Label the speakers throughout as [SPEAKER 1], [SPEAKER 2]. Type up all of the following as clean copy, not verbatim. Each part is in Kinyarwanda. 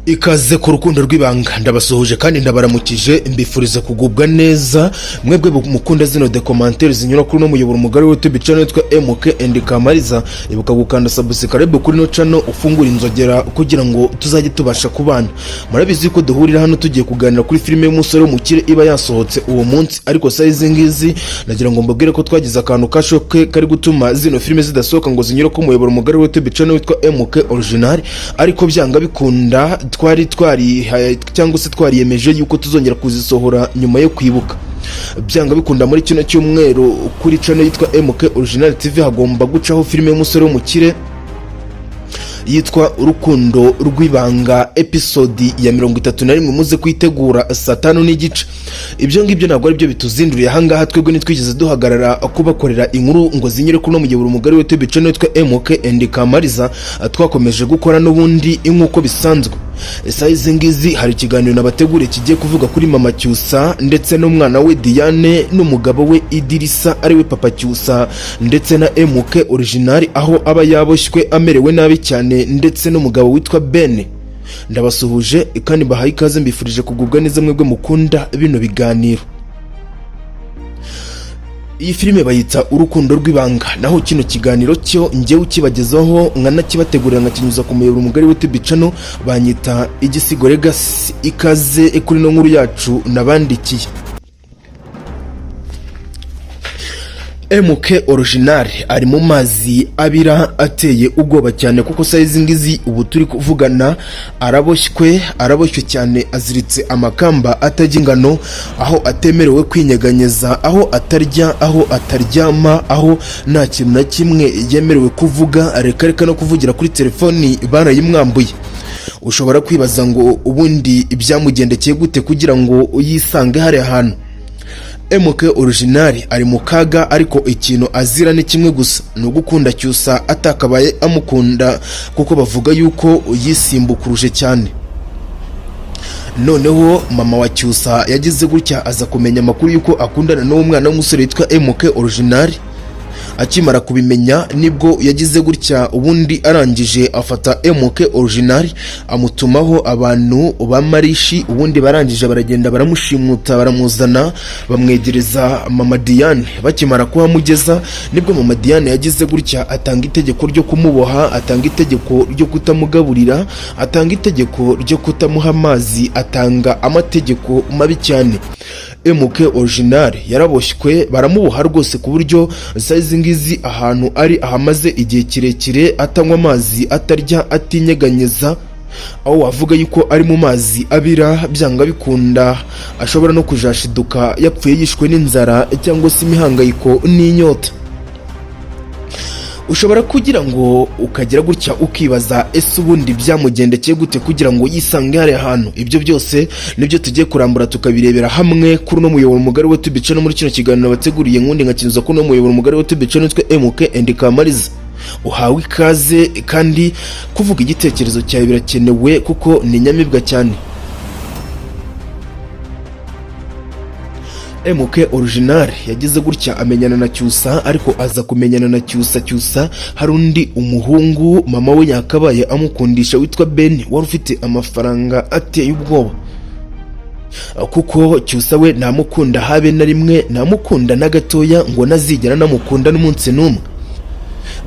[SPEAKER 1] Ikaze ku Rukundo rw'Ibanga. Ndabasuhuje kandi ndabaramukije, mbifuriza kugubwa neza mwebwe mukunda zino documentaire zinyura kuri uno muyoboro mugari wa YouTube channel witwa MK and Kamariza. Ibuka gukanda subscribe kuri ino channel, ufungura inzogera kugira ngo tuzajye tubasha kubana. Murabizi ko duhurira hano tugiye kuganira kuri filime y'umusore w'umukire iba yasohotse uwo munsi, ariko saa izi ngizi nagira ngo mbabwire ko twagize akantu ka choc kari gutuma zino filime zidasohoka ngo zinyure ku muyoboro mugari wa YouTube channel witwa MK Original. Ariko byanga bikunda twari twarihaye cyangwa se twariyemeje yuko tuzongera kuzisohora nyuma yo kwibuka. Byanga bikunda muri kino cyumweru kuri channel yitwa MK Original TV hagomba gucaho filime y'umusore w'umukire yitwa Urukundo rw'Ibanga, episode ya 31. Muze kuyitegura saa 5:30. Ibyo ngibyo ntabwo ari byo bituzinduriye ahangaha. Twebwe ntitwigeze duhagarara kubakorera inkuru ngo zinyure kuri uno muyoboro mugari wa YouTube channel witwa MK and Kamariza. Twakomeje gukora n'ubundi nk'uko bisanzwe. Saa izi ngizi hari ikiganiro nabateguriye kigiye kuvuga kuri mama Cyusa ndetse n'umwana we Diane n'umugabo we Idirisa, ariwe papa Cyusa, ndetse na MK Original, aho aba yaboshywe amerewe nabi cyane, ndetse n'umugabo witwa Ben. Ndabasuhuje kandi bahaye ikaze, mbifurije kugubwa neza mwebwe mukunda bino biganiro. Iyi filime bayita Urukundo rw'Ibanga, naho kino kiganiro cyo njyewe ukibagezaho nkanakibategurira nkakinyuza ku muyoboro mugari wa YouTube channel banyita Igisigo Legacy. Ikaze kuri ino nkuru yacu nabandikiye. MK Original ari mu mazi abira ateye ubwoba cyane, kuko saa izi ngizi ubu turi kuvugana araboshywe, araboshywe cyane, aziritse amakamba atajya ingano, aho atemerewe kwinyeganyeza, aho atarya, aho ataryama, aho nta kintu na kimwe yemerewe kuvuga. Reka reka, no kuvugira kuri telefoni barayimwambuye. Ushobora kwibaza ngo ubundi ibyamugendekeye gute kugira ngo yisange hariya hantu? MK Original ari mu kaga, ariko ikintu azira ni kimwe gusa, ni ugukunda Cyusa atakabaye amukunda, kuko bavuga yuko yisimbukuruje cyane. Noneho mama wa Cyusa yagize gutya aza kumenya amakuru yuko akundana n'uwo mwana w'umusore witwa MK Original. Akimara kubimenya nibwo yagize gutya ubundi arangije afata MK Original amutumaho abantu ba Marishi. Ubundi barangije baragenda baramushimuta, baramuzana, bamwegereza mama Diane. Bakimara kuhamugeza nibwo mama Diane yagize gutya atanga itegeko ryo kumuboha, atanga itegeko ryo kutamugaburira, atanga itegeko ryo kutamuha amazi, atanga amategeko mabi cyane. MK Original yaraboshywe, baramuboha rwose, ku buryo izi ngizi ahantu ari ahamaze igihe kirekire atanywa amazi, atarya, atinyeganyeza, aho wavuga yuko ari mu mazi abira. Byanga bikunda ashobora no kujashiduka yapfuye yishwe n'inzara cyangwa se imihangayiko n'inyota. Ushobora kugira ngo ukagira gutya ukibaza: ese ubundi byamugendekeye gute kugira ngo yisange hariya hantu? Ibyo byose nibyo tugiye kurambura tukabirebera hamwe kuri uno muyoboro mugari wa YouTube channel, muri kino kiganiro bateguriye nkundi nkakinyuza kuri uno muyoboro mugari wa YouTube channel witwa MK and Kamariza. Uhawe ikaze, kandi kuvuga igitekerezo cyawe birakenewe kuko ni nyamibwa cyane. MK Original yagize gutya amenyana na Cyusa, ariko aza kumenyana na Cyusa, Cyusa hari undi umuhungu mama we yakabaye amukundisha witwa Ben, wari ufite amafaranga ateye ubwoba, kuko Cyusa we ntamukunda habe na rimwe, ntamukunda na gatoya, ngo nazigera namukunda n'umunsi n'umwe.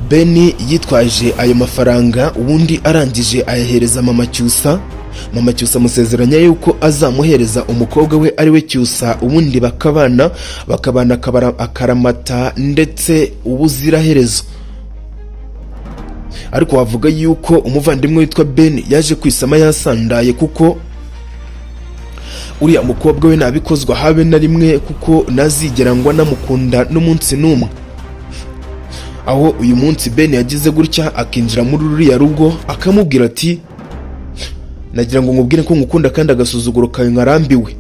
[SPEAKER 1] Ben yitwaje ayo mafaranga, ubundi arangije ayahereza mama Cyusa. Mama Cyusa amusezeranya yuko azamuhereza umukobwa we ari we Cyusa, ubundi bakabana, bakabana akaramata ndetse ubuziraherezo. Ariko wavuga yuko umuvandimwe witwa Ben yaje kwisama yasandaye, kuko uriya mukobwa we ntabikozwa habe na rimwe, kuko ntazigera ngo anamukunda n'umunsi n'umwe. Aho uyu munsi Ben yagize gutya akinjira muri ruriya rugo, akamubwira ati: "Nagira ngo nkubwire ko ngukunda kandi agasuzuguro kawe nkarambiwe."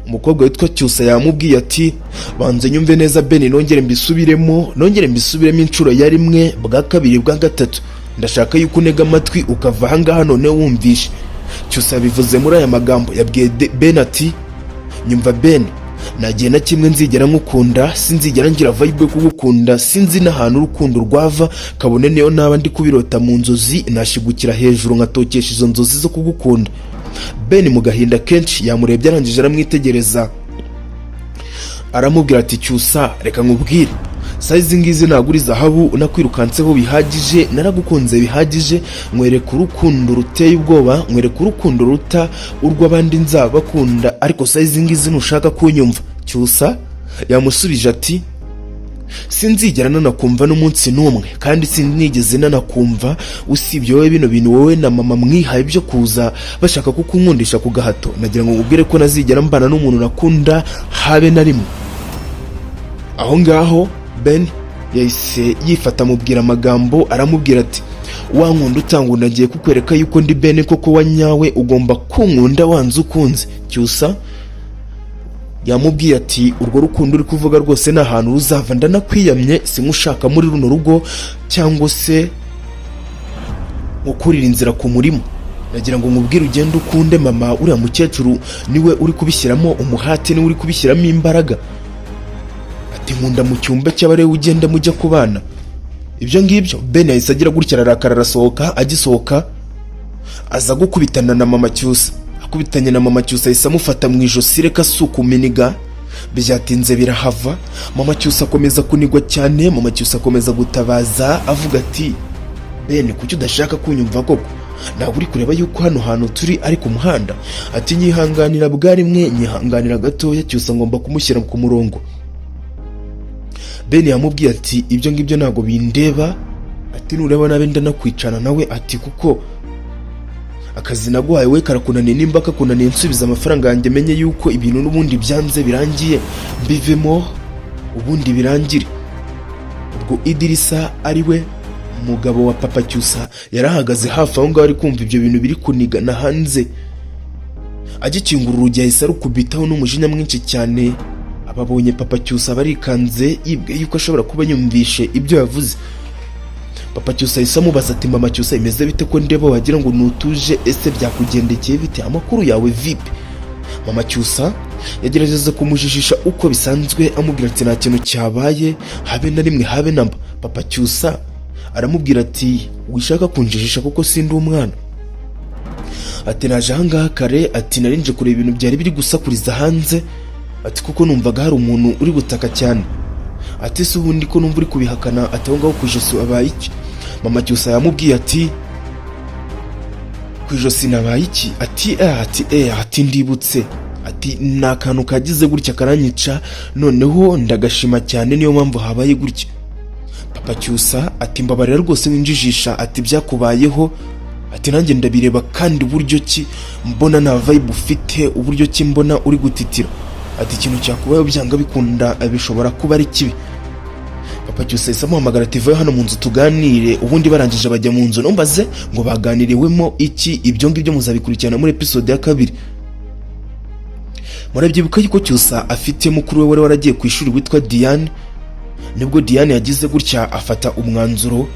[SPEAKER 1] Umukobwa witwa Cyusa yamubwiye ati: "Banze nyumve neza Ben, nongere mbisubiremo, nongere mbisubiremo inshuro ya rimwe, bwa kabiri, bwa gatatu. Ndashaka yuko unega amatwi ukava ahangaha noneho wumvishe." Cyusa yabivuze muri aya magambo, yabwiye Ben ati: "Nyumva Ben, Nta gihe na kimwe nzigera nkukunda, sinzigera ngira vibe yo kugukunda, sinzi n'ahantu urukundo rwava, kabone niyo naba ndi kubirota mu nzozi, nashigukira hejuru nkatokesha izo nzozi zo kugukunda." Ben mu gahinda kenshi yamurebye, arangije aramwitegereza, aramubwira ati: "Cyusa, reka nkubwire, size ngizi ntabwo uri zahabu. Unakwirukanseho bihagije, naragukunze bihagije, nkwereka urukundo ruteye ubwoba, nkwereka urukundo ruta urw'abandi nzabakunda, ariko size ngizi ntushaka kunyumva." Cyusa yamusubije ati: "Sinzigera nanakumva n'umunsi n'umwe, kandi sinigeze nanakumva, usibye wowe. Bino bintu wowe na mama mwihaye byo kuza bashaka kukunkundisha ku gahato, nagira ngo nkubwire ko nazigera mbana n'umuntu nakunda habe na rimwe." Aho ngaho Ben yahise yifata, amubwira amagambo, aramubwira ati: "Wankunda utangunda, agiye kukwereka yuko ndi Ben koko wa nyawe, ugomba kunkunda wanze ukunze." Cyusa yamubwiye ati: "Urwo rukundo uri kuvuga rwose ni ahantu ruzava, ndanakwiyamye, simushaka muri runo rugo cyangwa se nkukurira inzira ku murima. Nagira ngo nkubwire ugende ukunde mama, uriya mukecuru niwe uri kubishyiramo umuhate, niwe uri kubishyiramo imbaraga." Ati: "Nkunda mu cyumba cy'abarewe, ugenda mujya kubana." Ibyo ngibyo Ben yahise agira gutya ararakara, arasohoka. Agisohoka aza gukubitana na mama Cyusa. Akubitanye na mama Cyusa, ahise amufata mu ijosi, reka si ukuminiga, byatinze birahava. Mama Cyusa akomeza kunigwa cyane, mama Cyusa akomeza gutabaza avuga ati: "Ben, kuki udashaka kunyumva koko? Ntabwo uri kureba yuko hano hantu turi ari ku muhanda?" Ati: "Nyihanganira bwa rimwe, nyihanganira gatoya, Cyusa ngomba kumushyira ku murongo." Ben yamubwiye ati: "Ibyo ngibyo ntabwo bindeba." Ati: "Nureba nabi ndanakwicana nawe." Ati: "Kuko akazi naguhaye we karakunaniye, nimba kakunaniye nsubiza amafaranga yanjye, menye yuko ibintu n'ubundi byanze birangiye, mbivemo ubundi birangire." Ubwo Idirisa, ari we mugabo wa papa Cyusa, yarahagaze hafi aho ngaho ari kumva ibyo bintu biri kunigana hanze. Agikingura urugi yahise arukubitaho n'umujinya mwinshi cyane. Ababonye papa Cyusa barikanze, yibwiye yuko ashobora kuba yumvishe ibyo yavuze. Papa Cyusa ahise amubaza ati: "Mama Cyusa, imeze bite ko ndeba wagira ngo nutuje? Ese byakugendekeye bite? Amakuru yawe vipi?" Mama Cyusa yagerageza kumujijisha uko bisanzwe, amubwira ati: "Nta kintu cyabaye, habe na rimwe, habe na mba." Papa Cyusa aramubwira ati: "Wishaka kunjijisha kuko sindi umwana." Ati: "Naje ahangaha kare." Ati: "Narinje kureba ibintu byari biri gusakuriza hanze." Ati: "Kuko numvaga hari umuntu uri gutaka cyane." Ati: "Se ubundi ko numva uri kubihakana?" Ati: "Aho ngaho ku ijosi wabaye iki?" Mama Cyusa yamubwiye ati: "Ku ijosi nabaye iki?" Ati: "Eh." Ati: "Eh." Ati: "Ndibutse." Ati: "Ni akantu kagize gutya karanyica, noneho ndagashima cyane, niyo mpamvu habaye gutya." Papa Cyusa ati: "Mbabarira rwose, winjijisha." Ati: "Byakubayeho." Ati: "Nanjye ndabireba, kandi uburyo ki mbona nta vibe ufite, uburyo ki mbona uri gutitira." Ati: "Ikintu cyakubayeho byanga bikunda bishobora kuba ari kibi." Papa Cyusa yahise amuhamagara ati: "Vayo hano mu nzu tuganire." Ubundi barangije bajya mu nzu. Numbaze ngo baganiriwemo iki? Ibyo ngibyo muzabikurikirana muri episode ya kabiri. Murabyibuka yuko Cyusa afite mukuru we wari waragiye ku ishuri witwa Diane. Nibwo Diane yagize gutya afata umwanzuro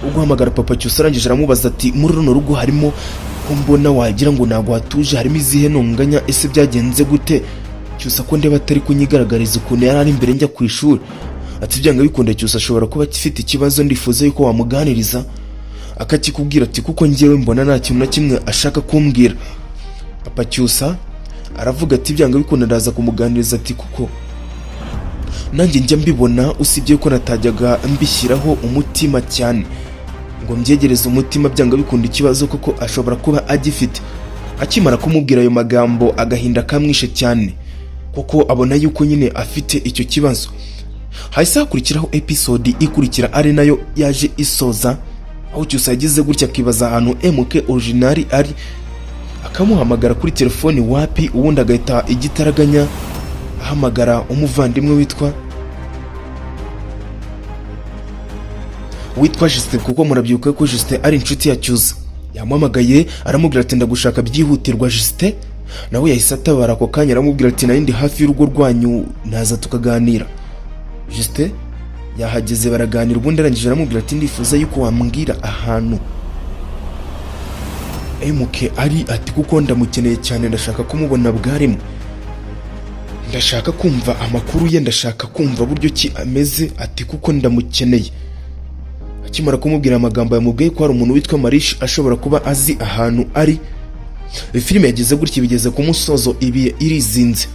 [SPEAKER 1] wo guhamagara papa Cyusa, arangije aramubaza ati: "Muri runo rugo harimo ko mbona wagira ngo ntabwo hatuje, harimo izihe ntonganya? Ese byagenze gute? Cyusa ko ndeba atari kunyigaragariza ukuntu yari ari imbere njya ku ishuri?" Ati: "Byanga bikunda Cyusa ashobora kuba afite ikibazo, ndifuza yuko wamuganiriza akakikubwira." Ati: "Kuko njyewe mbona nta kintu na kimwe ashaka kumbwira." Papa Cyusa aravuga ati: "Byanga bikunda ndaza kumuganiriza." Ati: "Kuko nanjye njya mbibona, usibye ko natajyaga mbishyiraho umutima cyane ngo mbyegereze umutima, byanga bikunda ikibazo koko ashobora kuba agifite." Akimara kumubwira ayo magambo, agahinda kamwishe cyane, kuko abona yuko nyine afite icyo kibazo. Hahise hakurikiraho episode ikurikira, ari nayo yaje isoza, aho Cyusa yagize gutya akibaza ahantu MK Original ari, akamuhamagara kuri telefoni wapi, ubundi agahita igitaraganya ahamagara umuvandimwe witwa Justin, kuko murabyibuka ko Justin ari inshuti ya Cyusa. Yamuhamagaye aramubwira ati: "Ndagushaka byihutirwa." Justin nawe yahise atabara ako kanya, aramubwira ati: "Nari ndi hafi y'urugo rwanyu, naza tukaganira?" Justin yahageze, baraganira, ubundi arangije aramubwira ati: "Ndifuza yuko wambwira ahantu MK ari." Ati: "Kuko ndamukeneye cyane, ndashaka kumubona bwarimo." Ndashaka kumva amakuru ye, ndashaka kumva buryo ki ameze," ati "kuko ndamukeneye." Akimara kumubwira amagambo, yamubwiye ko hari umuntu witwa Marish ashobora kuba azi ahantu ari. Filime yageze gutya bigeze ku musozo, ibi irizinze.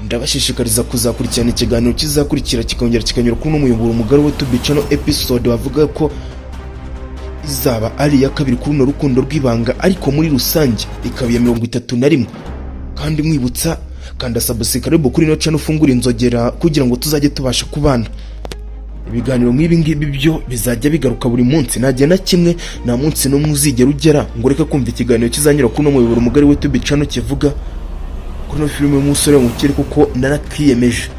[SPEAKER 1] Ndabashishikariza kuzakurikirana ikiganiro kizakurikira, kikongera kikanyura kuri uno muyoboro mugari wa YouTube channel. Episode bavuga ko izaba ari iya kabiri kuri runo rukundo rw'ibanga, ariko muri rusange ikaba iya 31. Kandi mwibutsa, kanda subscribe kuri ino channel, ufungure inzogera kugira ngo tuzajye tubasha kubana. Ibiganiro nk'ibi ngibi byo bizajya bigaruka buri munsi. Nta gihe na kimwe, nta munsi n'umwe uzigera ugera ngo ureke kumva ikiganiro kizanyura kuri uno muyoboro mugari wa YouTube channel kivuga kuri ino filime y'umusore w'umukire, kuko narakiyemeje.